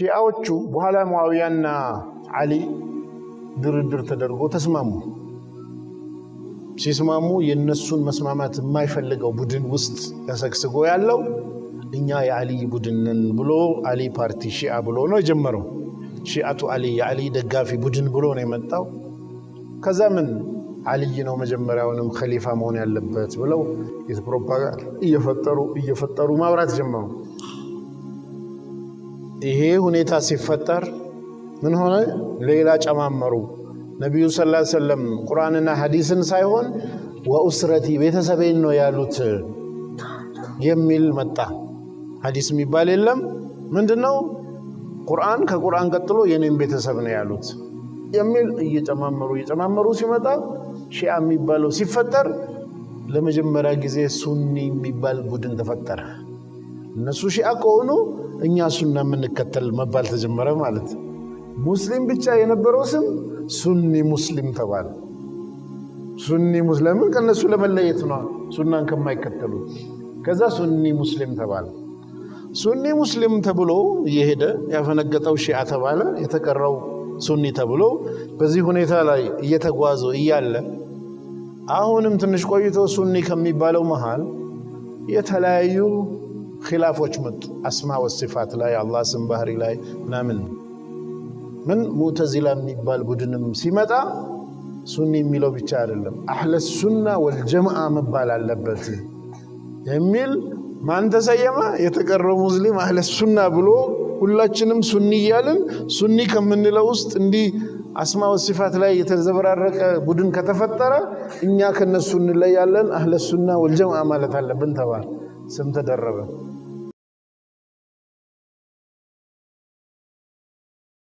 ሺዓዎቹ በኋላ ሙዓዊያና ዓሊ ድርድር ተደርጎ ተስማሙ። ሲስማሙ የእነሱን መስማማት የማይፈልገው ቡድን ውስጥ ተሰግስጎ ያለው እኛ የዓሊ ቡድን ነን ብሎ አሊ ፓርቲ ሺዓ ብሎ ነው የጀመረው። ሺዓቱ አሊ፣ የዓሊ ደጋፊ ቡድን ብሎ ነው የመጣው። ከዛ ምን አልይ ነው መጀመሪያውንም ከሊፋ መሆን ያለበት ብለው ፕሮፓጋንዳ እየፈጠሩ እየፈጠሩ ማብራት ጀመሩ። ይሄ ሁኔታ ሲፈጠር ምን ሆነ? ሌላ ጨማመሩ። ነቢዩ صلى الله عليه وسلم ቁርአንና ሐዲስን ሳይሆን وأسرتي ቤተሰቤን ነው ያሉት የሚል መጣ። ሐዲስ የሚባል የለም። ምንድነው? ቁርአን፣ ከቁርአን ቀጥሎ የኔን ቤተሰብ ነው ያሉት የሚል እየጨማመሩ እየጨማመሩ ሲመጣ ሺዓ የሚባለው ሲፈጠር ለመጀመሪያ ጊዜ ሱኒ የሚባል ቡድን ተፈጠረ። እነሱ ሺዓ ከሆኑ እኛ ሱና የምንከተል መባል ተጀመረ ማለት። ሙስሊም ብቻ የነበረው ስም ሱኒ ሙስሊም ተባለ። ሱኒ ሙስሊም ከእነሱ ለመለየት ነው፣ ሱናን ከማይከተሉ። ከዛ ሱኒ ሙስሊም ተባለ። ሱኒ ሙስሊም ተብሎ እየሄደ ያፈነገጠው ሺዓ ተባለ፣ የተቀረው ሱኒ ተብሎ በዚህ ሁኔታ ላይ እየተጓዙ እያለ አሁንም ትንሽ ቆይቶ ሱኒ ከሚባለው መሃል የተለያዩ ኺላፎች መጡ። أسماء وصفات ላይ፣ አላህ ስም ባህሪ ላይ ምናምን ምን ሙዕተዚላ የሚባል ቡድንም ሲመጣ ሱኒ የሚለው ብቻ አይደለም፣ أهل السنة والجماعة መባል አለበት የሚል ማን ተሰየመ? የተቀረው ሙስሊም أهل السنة ብሎ ሁላችንም ሱኒ እያልን ሱኒ ከምንለው ውስጥ እንዲህ أسماء وصفات ላይ የተዘበራረቀ ቡድን ከተፈጠረ እኛ ከነሱ እንለያለን፣ أهل السنة والجماعة ማለት አለብን ተባለ። ስም ተደረበ።